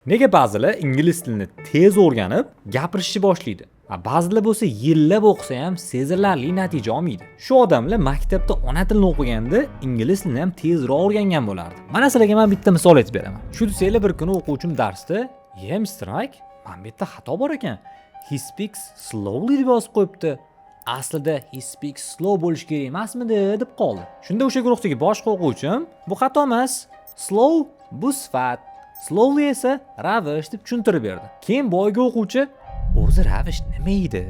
Nega ba'zilar ingliz tilini tez o'rganib, gapirishni boshlaydi? A ba'zilar bo'lsa yillab o'qisa ham sezilarli natija olmaydi. Shu odamlar maktabda ona tilini o'qiganda ingliz tilini ham tezroq o'rgangan bo'lardi. Mana sizlarga men bitta misol aytib beraman. Shu desanglar, bir kuni o'quvchim darsda, "Ye, Mr. Mike, mana bu yerda xato bor ekan. He speaks slowly deb yozib qo'yibdi. Aslida he speaks slow bo'lishi kerak emasmidi?" deb qoldi. Shunda o'sha guruhdagi boshqa o'quvchim, "Bu xato emas. Slow bu sifat, slowly esa ravish" deb tushuntirib berdi. Keyin boyagi o'quvchi, "O'zi ravish nima edi?"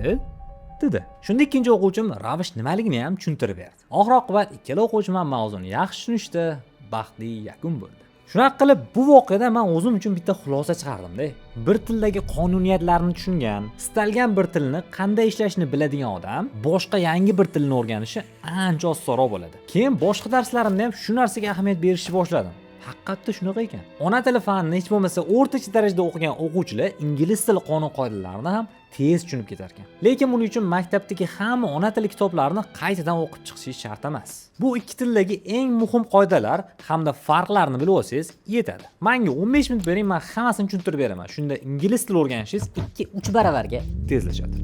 dedi. Shunda ikkinchi o'quvchim ravish nimaligini ham tushuntirib berdi. Oxir oqibat ikkala o'quvchim ham mavzuni yaxshi tushunishdi, baxtli yakun bo'ldi. Shunaqa qilib, bu voqeadan men o'zim uchun bitta xulosa chiqardim-da. Bir tildagi qonuniyatlarni tushungan, istalgan bir tilni qanday ishlashini biladigan odam boshqa yangi bir tilni o'rganishi ancha osonroq bo'ladi. Keyin boshqa darslarimda ham shu narsaga ahamiyat berishni boshladim. Haqiqatda shunaqa ekan. Ona tili fanini hech bo'lmasa o'rtacha darajada o'qigan o'quvchilar ingliz tili qonun qoidalarini ham tez tushunib ketar ekan. Lekin buning uchun maktabdagi hamma ona tili kitoblarini qaytadan o'qib chiqish shart emas. Bu ikki tildagi eng muhim qoidalar hamda farqlarni bilib olsangiz yetadi. Menga 15 minut bering, men hammasini tushuntirib beraman. Shunda ingliz tili o'rganishingiz 2-3 baravarga tezlashadi.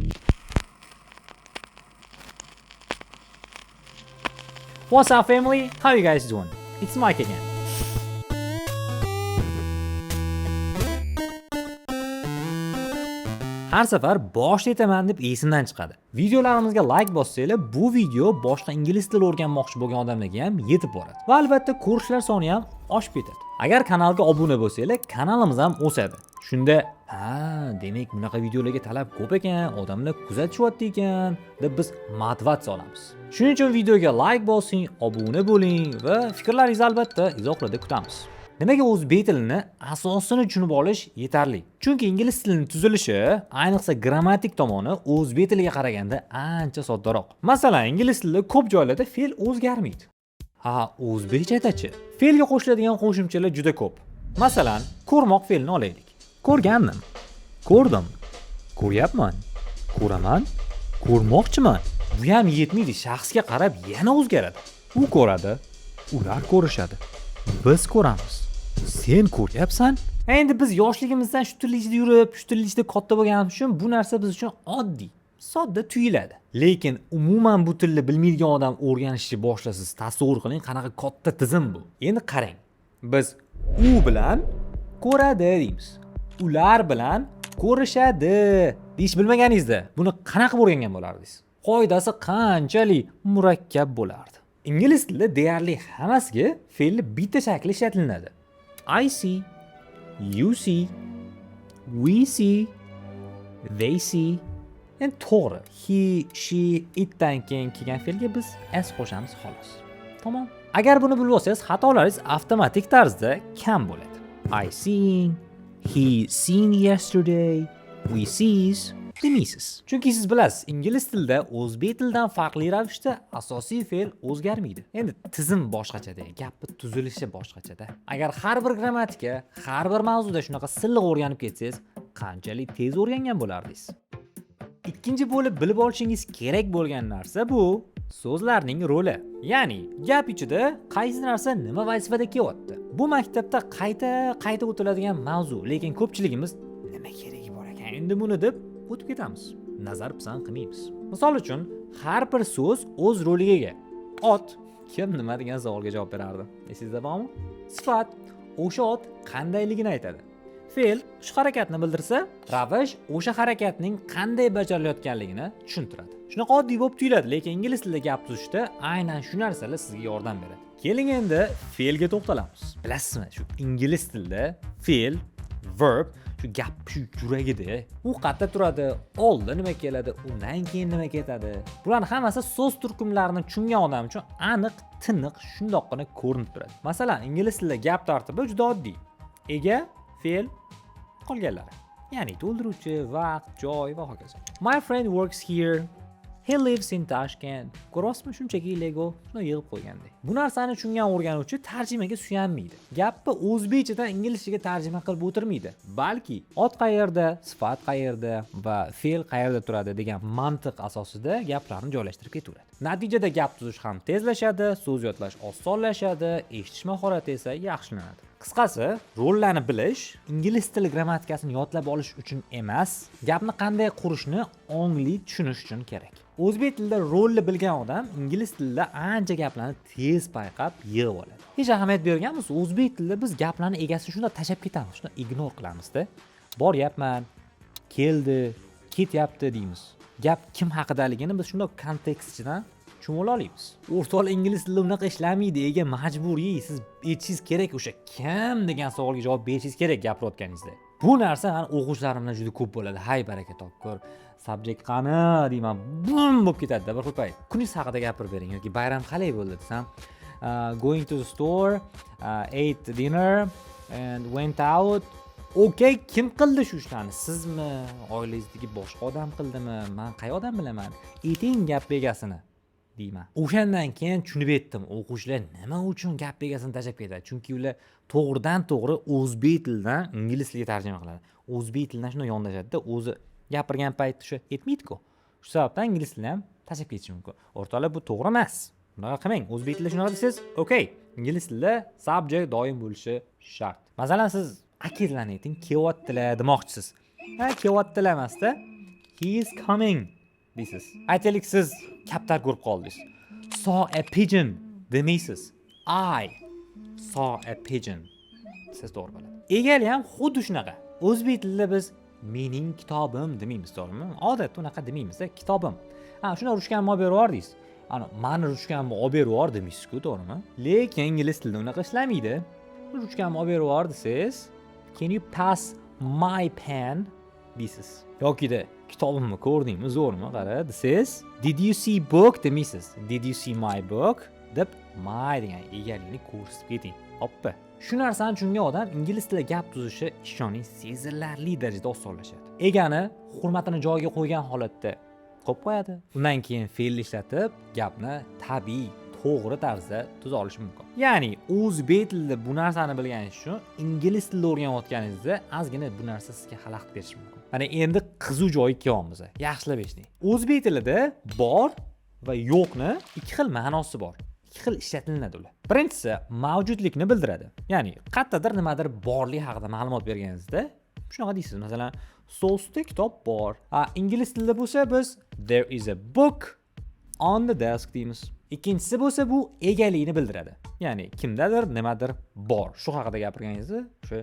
What's up, family? How you guys doing? It's Mike again. Har safar boshida aytaman deb esimdan chiqadi. Videolarimizga like bossanglar, bu video boshqa ingliz tili o'rganmoqchi bo'lgan odamlarga ham yetib boradi. Va albatta ko'rishlar soni ham oshib ketadi. Agar kanalga obuna bo'lsanglar, kanalimiz ham o'sadi. Shunda, ha, demak bunaqa videolarga talab ko'p ekan, odamlar kuzatishyapti ekan deb biz motivatsiya olamiz. Shuning uchun videoga like bosing, obuna bo'ling va fikrlaringizni albatta izohlarda kutamiz. Nimaga o'zbek tilini asosini tushunib olish yetarli? Chunki ingliz tilining tuzilishi, ayniqsa grammatik tomoni o'zbek tiliga qaraganda ancha soddaroq. Masalan, ingliz tilida ko'p joylarda fe'l o'zgarmaydi. Ha, o'zbekchadachi? Fe'lga qo'shiladigan qo'shimchalar juda ko'p. Masalan, ko'rmoq fe'lini olaylik. Ko'rgandim, ko'rdim, ko'ryapman, ko'raman, ko'rmoqchiman. Bu ham yetmaydi, shaxsga qarab yana o'zgaradi. U ko'radi, ular ko'rishadi. Biz ko'ramiz. Sen ko'ryapsan. Endi biz yoshligimizdan shu tilni ichida yurib, shu tilni ichida katta bo'lganimiz uchun bu narsa biz uchun oddiy, sodda tuyuladi. Lekin umuman bu tilni bilmaydigan odam o'rganishni boshlasa, tasavvur qiling, qanaqa katta tizim bu. Endi qarang. Biz u bilan ko'radi deymiz. Ular bilan ko'rishadi deyish bilmaganingizda buni qanaqa qilib o'rgangan bo'lardingiz? Qoidasi qanchalik murakkab bo'lardi. Ingliz tilida deyarli hammasiga fe'lni bitta shakli ishlatilinadi. I see, you see, we see, they see. Endi to'g'ri, he, she, itdan keyin kelgan fe'lga biz s qo'shamiz xolos. Tamom. Agar buni bilib olsangiz, xatolaringiz avtomatik tarzda kam bo'ladi. I seen, he seen yesterday, we sees demaysiz. Chunki siz bilasiz, ingliz tilida o'zbek tilidan farqli ravishda asosiy fe'l o'zgarmaydi. Endi tizim boshqachada, gapni tuzilishi boshqachada. Agar har bir grammatika, har bir mavzuda shunaqa silliq o'rganib ketsangiz, qanchalik tez o'rgangan bo'lardingiz? Ikkinchi bo'lib bilib olishingiz kerak bo'lgan narsa bu so'zlarning roli. Ya'ni gap ichida qaysi narsa nima vazifada kelyapti. Bu maktabda qayta-qayta o'tiladigan mavzu, lekin ko'pchiligimiz nima keragi bor ekan endi buni deb o'tib ketamiz. Nazar pisand qilmaymiz. Misol uchun, har bir so'z o'z roliga ega. Ot kim nima degan savolga javob berardi. Esingizda bormi? Sifat o'sha ot qandayligini aytadi. Fe'l shu harakatni bildirsa, ravish o'sha harakatning qanday bajarilayotganligini tushuntiradi. Shunaqa oddiy bo'lib tuyuladi, lekin ingliz tilida gap tuzishda aynan shu narsalar sizga yordam beradi. Keling, endi fe'lga to'xtalamiz. Bilasizmi, shu ingliz tilida fe'l, verb shu gap shu yuragida. U qayerda turadi, oldin nima keladi, undan keyin nima ketadi. Bularning hammasi so'z turkumlarini tushungan odam uchun aniq, tiniq, shundoqqina ko'rinib turadi. Masalan, ingliz tilida gap tartibi juda oddiy. Ega, fe'l, qolganlari. Ya'ni to'ldiruvchi, vaqt, joy va hokazo. My friend works here. He lives in Tashkent. Ko'ryapsizmi, shunchaki Lego shuni yig'ib qo'ygandek. Bu narsani tushungan o'rganuvchi tarjimaga suyanmaydi. Gapni o'zbekchadan inglizchaga tarjima qilib o'tirmaydi. Balki ot qayerda, sifat qayerda va fe'l qayerda turadi degan mantiq asosida gaplarni joylashtirib ketaveradi. Natijada gap tuzish ham tezlashadi, so'z yodlash osonlashadi, eshitish mahorati esa yaxshilanadi. Qisqasi, rollarni bilish ingliz tili grammatikasini yodlab olish uchun emas, gapni qanday qurishni ongli tushunish uchun kerak. O'zbek tilida rolni bilgan odam ingliz tilida ancha gaplarni tez payqab, yig'ib oladi. Hech ahamiyat berganmisiz, o'zbek tilida biz gaplarni egasini shunday tashlab ketamiz, shunday ignore qilamizda. Boryapman, keldi, ketyapti deymiz. Gap kim haqidaligini biz shundoq kontekst ichidan tushunib ola olamiz. O'rtoqlar, ingliz tilida unaqa ishlamaydi. Ega majburiy, siz aytishingiz kerak, o'sha kim degan savolga javob berishingiz kerak gapirayotganingizda. Bu narsa mani o'quvchilarimdan juda ko'p bo'ladi. Hay, baraka topkur, subject qani deyman, bum bo'lib ketadida bir xil payt. Kuningiz haqida gapirib bering yoki bayram qalay bo'ldi desam, going to the store, ate dinner and went out. Okay, kim qildi shu ishlarni? Sizmi, oilangizdagi boshqa odam qildimi? Man qay odam bilaman? Ayting gap egasini deyman. O'shandan keyin tushunib yetdim, o'quvchilar nima uchun gap egasini tashlab ketadi. Chunki ular to'g'ridan to'g'ri o'zbek tilidan ingliz tiliga tarjima qiladi. O'zbek tilidan shunday yondashadida, o'zi gapirgan paytda o'sha aytmaydi-ku. Shu sababdan ingliz tilini ham tashlab ketishi mumkin. O'rtoqlar, bu to'g'ri emas, bunaqa qilmang. O'zbek tilida shunaqa desangiz, okay, ingliz tilida subject doim bo'lishi shart. Masalan, siz akanglarni ayting, kelyaptilar demoqchisiz. Ha, kelyaptilar emasda, he is coming deysiz. Aytaylik, siz kaptar ko'rib qoldingiz. Saw a pigeon demaysiz, I saw a pigeon siz to'g'ri bo'ladi. Egali ham xuddi shunaqa. O'zbek tilida biz mening kitobim demaymiz, to'g'rimi? Odatda unaqa demaymizda, kitobim. Ha, shuni ruchkamni olib berib yubor deysiz. Ana, mani ruchkamni olib berib yubor demaysizku, to'g'rimi? Lekin ingliz tilida unaqa ishlamaydi. Ruchkamni olib berib yubor desangiz, can you pass my pen deysiz. Yokida kitobimni ko'rdingmi, zo'rmi, qara desangiz, did you see book demaysiz, did you see my book deb my degan egalikni ko'rsatib keting. Hoppa, shu narsani tushungan odam ingliz tilida gap tuzishi, ishoning, sezilarli darajada osonlashadi. Egani hurmatini joyiga qo'ygan holatda qo'yib qo'yadi, undan keyin fe'lni ishlatib, gapni tabiiy, to'g'ri tarzda tuza olishi mumkin. Ya'ni o'zbek tilida bu narsani bilganingiz uchun ingliz tilida o'rganayotganingizda ozgina bu narsa sizga xalaqit berishi mumkin. Mana endi qiziq joyi kelyapmiz, yaxshilab eshiting. O'zbek tilida bor va yo'qni ikki xil ma'nosi bor, ikki xil ishlatilinadi ular. Birinchisi mavjudlikni bildiradi, ya'ni qayerdadir nimadir borligi haqida ma'lumot berganingizda shunaqa deysiz. Masalan, stol ustida kitob bor. A ingliz tilida bo'lsa biz there is a book on the desk deymiz. Ikkinchisi bo'lsa bu egalikni bildiradi, ya'ni kimdadir nimadir bor, shu haqida gapirganingizda o'sha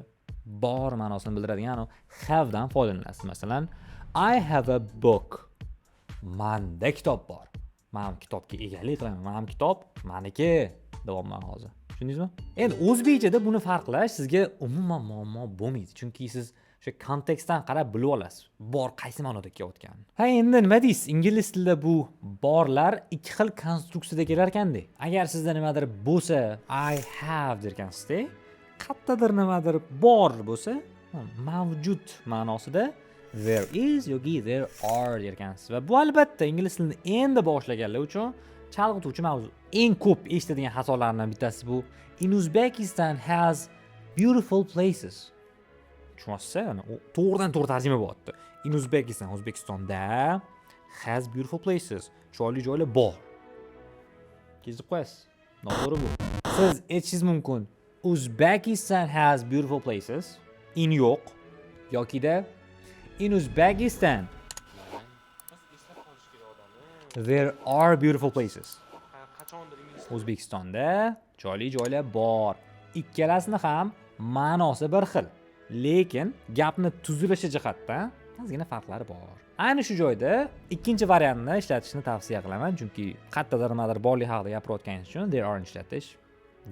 bor ma'nosini bildiradigan havedan foydalanasiz. Masalan, I have a book, manda kitob bor, man kitobga egalik qilaman, mana kitob maniki deyapman hozir, tushundingizmi? Endi o'zbekchada buni farqlash sizga umuman muammo bo'lmaydi, chunki siz o'sha kontekstdan qarab bilib olasiz bor qaysi ma'noda kelayotganini. Ha, endi nima deysiz, ingliz tilida bu borlar ikki xil konstruksiyada kelar ekanda. Agar sizda nimadir bo'lsa, I have derkansizda, qayerdadir nimadir bor bo'lsa, mavjud ma'nosida there is yoki there are derkansiz. Va bu albatta ingliz tilini endi boshlaganlar uchun chalg'ituvchi mavzu. Eng ko'p eshitadigan xatolardan bittasi bu in Uzbekistan has beautiful places. Tushunyapsiz? U to'g'ridan to'g'ri tarjima bo'lyapti. In Uzbekistan, O'zbekistonda, has beautiful places, chiroyli joylar bor. Kesib qo'yasiz, noto'g'ri bu. Siz aytishingiz mumkin Uzbekistan has beautiful places, in yo'q, yokida in Uzbekistan Eslab qolish kerak odamni. there are beautiful places. Ha, qachondir ingliz O'zbekistonda chiroyli joylar bor. Ikkalasini ham ma'nosi bir xil, lekin gapni tuzilishi jihatdan ozgina farqlari bor. Ayni shu joyda ikkinchi variantni ishlatishni tavsiya qilaman, chunki qayerdadir nimadir borligi haqida gapirayotganingiz uchun there are ishlatish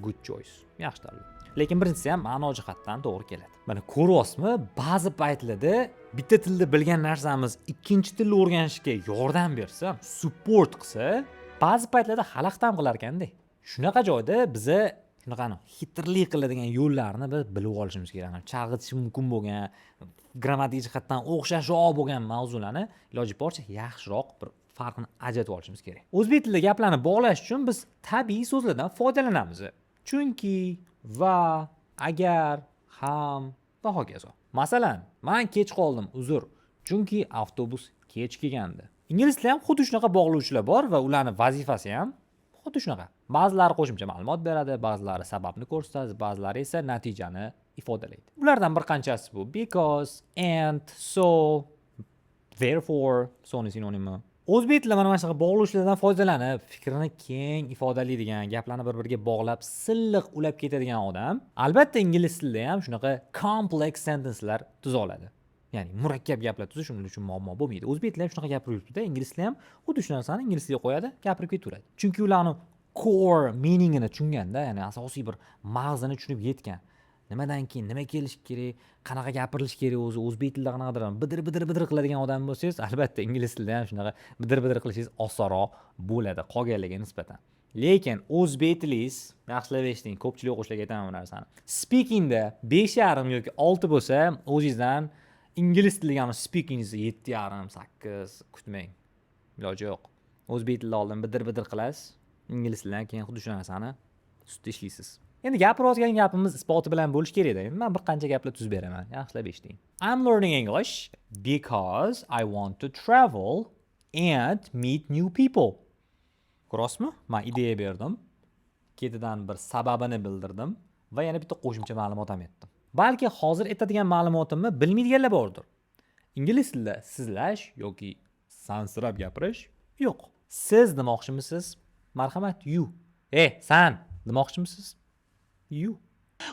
good choice, yaxshi tanlov. Lekin birinchisi ham ma'no jihatdan to'g'ri keladi. Mana, ko'ryapsizmi, ba'zi paytlarda bitta tilda bilgan narsamiz ikkinchi tilni o'rganishga yordam bersa, support qilsa, ba'zi paytlarda xalaqit ham qilar ekanda. Shunaqa joyda biza shunaqani хитрlik qiladigan yo'llarni biz bilib olishimiz kerak. Chalg'itishi mumkin bo'lgan, grammatik jihatdan o'xshashroq bo'lgan mavzularni iloji boricha yaxshiroq bir farqini ajratib olishimiz kerak. O'zbek tilida gaplarni bog'lash uchun biz tabiiy so'zlardan foydalanamiz: chunki, va, agar, ham va hokazo. Masalan, man kech qoldim, uzr, chunki avtobus kech kelgandi. Ingliz tilida ham xuddi shunaqa bog'lovchilar bor va ularni vazifasi ham Xuddi shunaqa. Ba'zilari qo'shimcha ma'lumot beradi, ba'zilari sababni ko'rsatadi, ba'zilari esa natijani ifodalaydi. Ulardan bir qanchasi bu because, and, so, therefore, so'ni sinonimi. O'zbek tilida mana shunaqa bog'lovchilardan foydalanib, fikrini keng ifodalaydigan, gaplarni bir-biriga bog'lab, silliq ulab ketadigan odam, albatta ingliz tilida ham shunaqa complex sentencelar tuza oladi. Ya'ni murakkab gaplar tuzish uning uchun muammo bo'lmaydi. O'zbek tilida ham shunaqa gapirib yuribdi-da, ingliz tilida ham xuddi shu narsani ingliz tiliga qo'yadi, gapirib ketaveradi. Chunki ularni core meaningini tushunganda, ya'ni asosiy bir mag'zini tushunib yetgan. Nimadan keyin nima kelishi kerak, qanaqa gapirilishi kerak o'zi, o'zbek tilida qanaqadir bidir bidir bidir qiladigan odam bo'lsangiz, albatta ingliz tilida ham shunaqa bidir bidir qilishingiz osonroq bo'ladi qolganlarga nisbatan. Lekin o'zbek tilingiz, yaxshilab eshiting, ko'pchilik o'quvchilarga aytaman bu narsani. Speakingda 5,5 yoki 6 bo'lsa, o'zingizdan ingliz tiliga speakingizni 7,5, 8 kutmang. Iloji yo'q. O'zbek tilida oldin bidir bidir qilasiz, ingliz tilidan keyin xuddi shu narsani ustida ishlaysiz. Endi gapirayotgan gapimiz isboti bilan bo'lishi kerak-da. Endi men bir qancha gaplar tuzib beraman. Yaxshilab eshiting. I'm learning English because I want to travel and meet new people. Ko'rasizmi? Men ideya berdim. Ketidan bir sababini bildirdim va yana bitta qo'shimcha ma'lumot ham aytdim. Balki hozir aytadigan ma'lumotimni bilmaydiganlar bordir. Ingliz tilida sizlash yoki sansirab gapirish yo'q. Siz demoqchimisiz? Marhamat, you. San demoqchimisiz? You.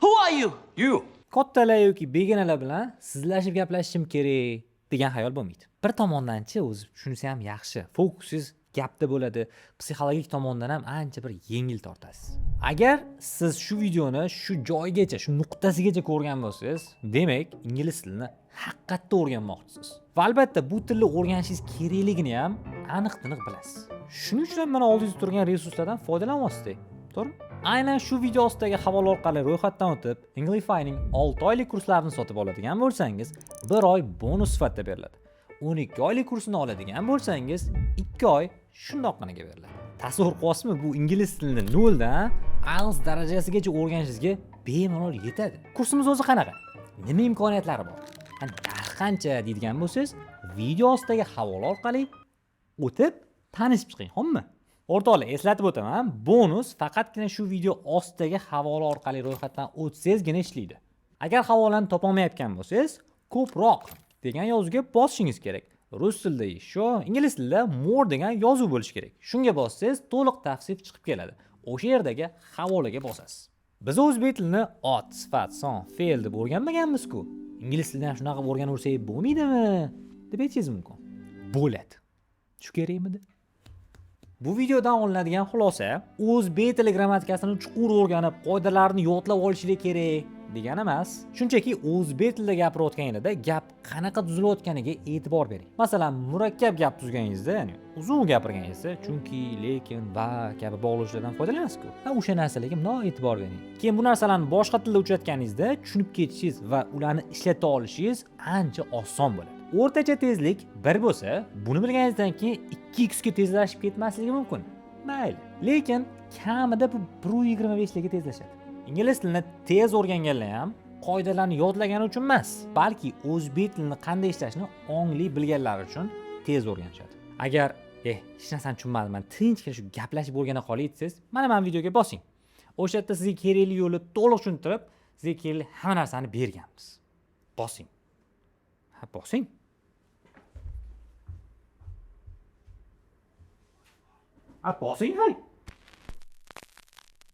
Who are you? You. Kattalar yoki begonalar bilan sizlashib gaplashishim kerak degan xayol bo'lmaydi. Bir tomondanchi o'zi shunisi ham yaxshi. Fokusingiz gapda bo'ladi. Psixologik tomondan ham ancha bir yengil tortasiz. Agar siz shu videoni shu joygacha, shu nuqtasigacha ko'rgan bo'lsangiz, demak, ingliz tilini haqiqatda o'rganmoqchisiz. Va albatta bu tilni o'rganishingiz kerakligini ham aniq-tiniq bilasiz. Shuning uchun ham mana oldingizda turgan resurslardan foydalanyapsiz, to'g'rimi? Aynan shu video ostidagi havola orqali ro'yxatdan o'tib, Englifyning 6 oylik kurslarini sotib oladigan bo'lsangiz, 1 oy bonus sifatida beriladi. 12 oylik kursini oladigan bo'lsangiz, 2 oy shundoqqinaga beriladi. Tasavvur qilyapsizmi, bu ingliz tilini noldan IELTS darajasigacha o'rganishingizga bemalol yetadi. Kursimiz o'zi qanaqa? Nima imkoniyatlari bor? Narxi qancha deydigan bo'lsangiz, video ostidagi havola orqali o'tib tanishib chiqing, xo'pmi? O'rtoqlar, eslatib o'taman, bonus faqatgina shu video ostidagi havola orqali ro'yxatdan o'tsangizgina ishlaydi. Agar havolani topolmayotgan bo'lsangiz, ko'proq degan yozuvga bosishingiz kerak. Rus tilida еще, ingliz tilida more degan yozuv bo'lishi kerak. Shunga bossangiz to'liq tavsif chiqib keladi. O'sha yerdagi havolaga bosasiz. Biz o'zbek tilini ot, sifat, son, fe'l deb o'rganmaganmiz-ku. Ingliz tilini ham shunaqa qilib o'rganaversak bo'lmaydimi deb aytishingiz mumkin. Bo'ladi. Shu kerakmidi? Bu videodan olinadigan xulosa, o'zbek tili grammatikasini chuqur o'rganib, qoidalarni yodlab olishingiz kerak degani emas. Shunchaki o'zbek tilida gapirayotganingizda gap qanaqa tuzilayotganiga e'tibor bering. Masalan, murakkab gap tuzganingizda, ya'ni uzun gapirganingizda, chunki, lekin, va kabi bog'lovchilardan foydalanasiz-ku. Ha, o'sha narsalarga bundoq e'tibor bering. Keyin bu narsalarni boshqa tilda uchratganingizda tushunib ketishingiz va ularni ishlata olishingiz ancha oson bo'ladi. O'rtacha tezlik 1 bo'lsa, buni bilganingizdan keyin 2x ga tezlashib ketmasligi mumkin. Mayli. Lekin kamida bu 1.25 larga tezlashadi. Ingliz tilini tez o'rganganlar ham qoidalarni yodlagani uchun emas, balki o'zbek tilini qanday ishlashni ongli bilganlari uchun tez o'rganishadi. Agar hech narsani tushunmadim, man tinchgina shu gaplashib o'rgana qolay desangiz, mana mana videoga bosing. O'sha yerda sizga kerakli yo'lni to'liq tushuntirib, sizga kerakli hamma narsani berganmiz. Bosing. Ha, bosing. Ha, bosing, hay.